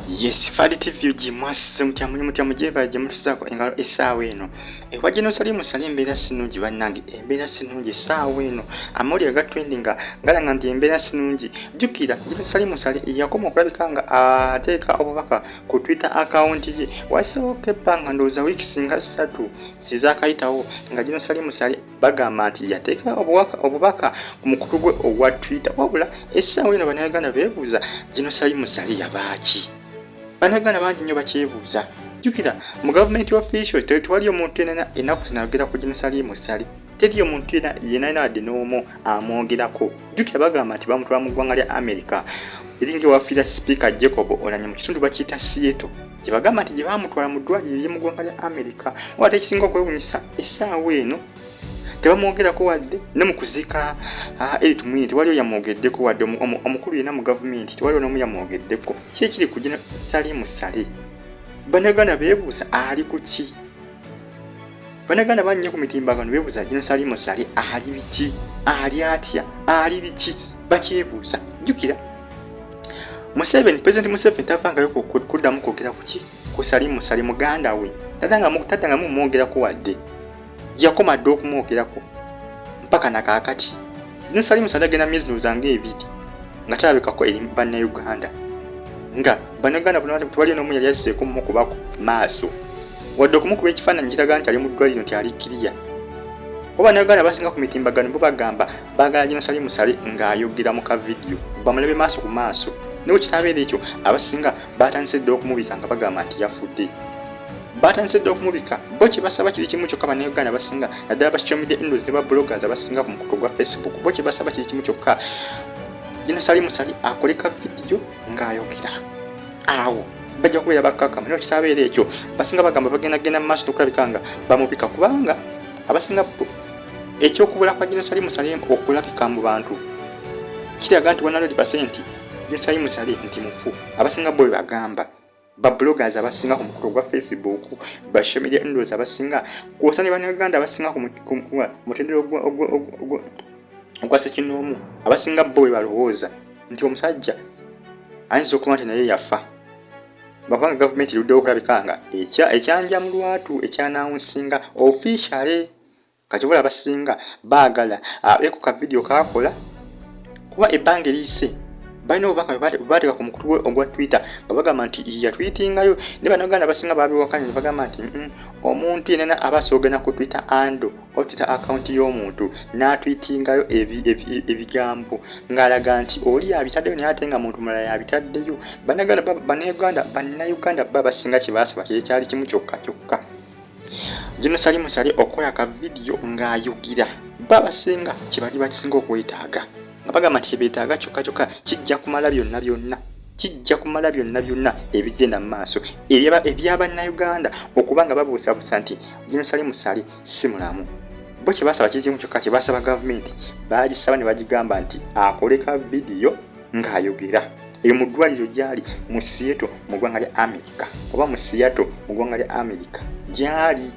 Yes, Fadi TV UG mwasize mutya muli mutya mugyebale gye mutusaako engalo essaawa eno. Ewa gino Salimu Sali embeera si nnungi bannange, embeera si nnungi essaawa eno. Amawulire ga trending galaga nti embeera si nnungi. Jjukira Gino Salimu Sali yakoma okulabika nga ateeka obubaka ku Twitter account ye. Wayiseewoko ebbanga ndowooza wiiki nga 3 ezaakayitawo nga Gino Salimu Sali bagamba nti yateeka obubaka ku mukutu gwe ogwa Twitter. Wabula essaawa eno Bannayuganda beebuuza Gino Salimu Sali yabaaki? Bannayuganda bangi nnyo bakyebuuza. Jjukira mu gavumenti official tewali omuntu yenna ennaku zino ayogera ku Gino Salimu Sali. Teri omuntu yenna yenna wadde n'omu amwogerako. Jjukira bagamba nti bamutwala mu ggwanga lya America eringa ewafiira Sipiika Jacob Oulanyah mu kitundu bakiyita Seattle. Gye bagamba nti gye baamutwala mu ddwaliro ery'omu ggwanga lya America. Wabula ekisinga okwewuunyisa essaawa eno tebamwogerako wadde ne mu kuziika Elly Tumwine tewaliwo yamwogeddeko wadde omukulu yenna mu gavumenti tewaliwo n'omu yamwogeddeko. Ki ekiri ku Gino Salimu Sali? Bannayuganda beebuuza ali ku ki? Bannayuganda bangi nnyo ku mitimbagano beebuuza Gino Salimu Sali ali biki? Ali atya? Ali biki? Bakyebuuza. Jjukira Museveni, President Museveni tavangayo kuddamu kwogera ku ki? Ku Salimu Sali muganda we. Taddangamu mwogerako wadde. Yakoma dda okumwogerako mpaka na kaakati. Gino Salimu Sali agenda myezi ndowooza nga 2 nga talabikako eri Bannayuganda. Nga Bannayuganda bonna tewaliyo n'omu yali azzeeko mukubako maaso. Wadde okumukuba ekifaananyi kiraga nti ali mu ddwaliro nti ali kiriya. Kuba Bannayuganda abasinga ku mitimbagano bo bagamba baagala Gino Salimu Sali ng'ayogera mu kavidiyo bamulabe maaso ku maaso. Ne bwe kitaabeera ekyo abasinga baatandise dda okumubika nga bagamba nti yafudde. Baatandise dda okumubika. Bo kye basaba kiri kimu kyokka Bannayuganda abasinga naddala ba social media handles ne ba bloggers abasinga ku mukutu gwa Facebook bo kye basaba kiri kimu kyokka Gino Salimu Sali akole ka vidiyo ng'ayogera. Awo bajja kubeera bakkakkamu. Naye kitaabeera ekyo basinga bagamba bagenda genda mu maaso n'okulabika nga bamubika kubanga abasinga ekyokubula kwa Gino Salimu Sali okulabika mu bantu kiraga nti 100% Gino Salimu Sali nti mufu. Abasinga bo bwe bagamba. Ba bloggers abasinga ku mukutu gwa Facebook, ba social media handles abasinga kwosa ne Bannayuganda abasinga ku mutendera ogwa ssekinnoomu abasinga bo bwe balowooza nti omusajja ayinza okuba nti naye yafa. Bakubanga gavumenti eruddewo okulabika nga ekyanja mu lwatu ekyanawunsinga officially. Kati bula abasinga baagala abeeko ka vidiyo kaakola kuba ebbanga eriyise balina obubaka bwe baateeka ku mukutu gwe ogwa Twitter nga bagamba nti yatwitingayo ne Bannayuganda abasinga baabiwakanya ne bagamba nti omuntu yenna aba asoogana ku Twitter handle oba Twitter account y'omuntu n'atwitingayo ebigambo ng'alaga nti oli yabitaddeyo naye ate nga muntu mulala yabitaddeyo. Bannayuganda bo abasinga kye baasaba kye kyali kimu kyokka kyokka. Gino Salimu Sali okukola ka vidiyo ng'ayogera bo abasinga kye bali bakisinga okwetaaga nga bagamba nti kye beetaaga kyokka kyokka kijja kumala byonna byonna kijja kumala byonna byonna ebigenda mu maaso ebya Bannayuganda okuba nga babuusabuusa nti Gino Salimu Sali si mulamu. Bo kye baasaba kiri kimu kyokka kye baasaba gavumenti baagisaba ne bagigamba nti akole ka vidiyo ng'ayogera eyo mu ddwaliro gy'ali mu Seattle mu ggwanga lya America oba mu Seattle mu ggwanga lya America gy'ali.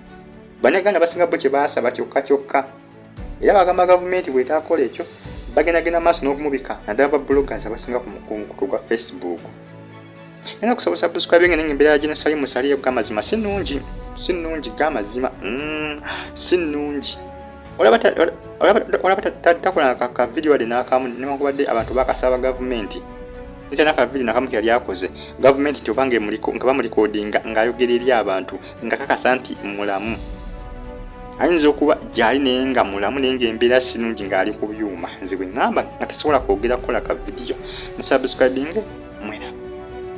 Bannayuganda abasinga bo kye baasaba kyokka kyokka era bagamba gavumenti bw'etaakola ekyo bagendagenda maaso n'okumubika naddala ba bloggers abasinga ku mukutu gwa Facebook. Nina kusaba subscribe nga embeera ya Gino Salimu Sali gamazima si nnungi, si nnungi gamazima, si nnungi. Olaba takola ka vidiyo wadde n'akamu newankubadde abantu bakasaba gavumenti. Nita ka vidiyo nakamu ke yali akoze gavumenti nti obanga nga bamulikodinga ng'ayogera eri abantu nga kakasa nti mulamu. Ayinza okuba gy'ali naye nga mulamu naye ng'embeera si nnungi ng'ali ku byuma. Nze bwe ŋŋamba nga tasobola kwogera kukola ka vidiyo. Musubscribinge mweraba.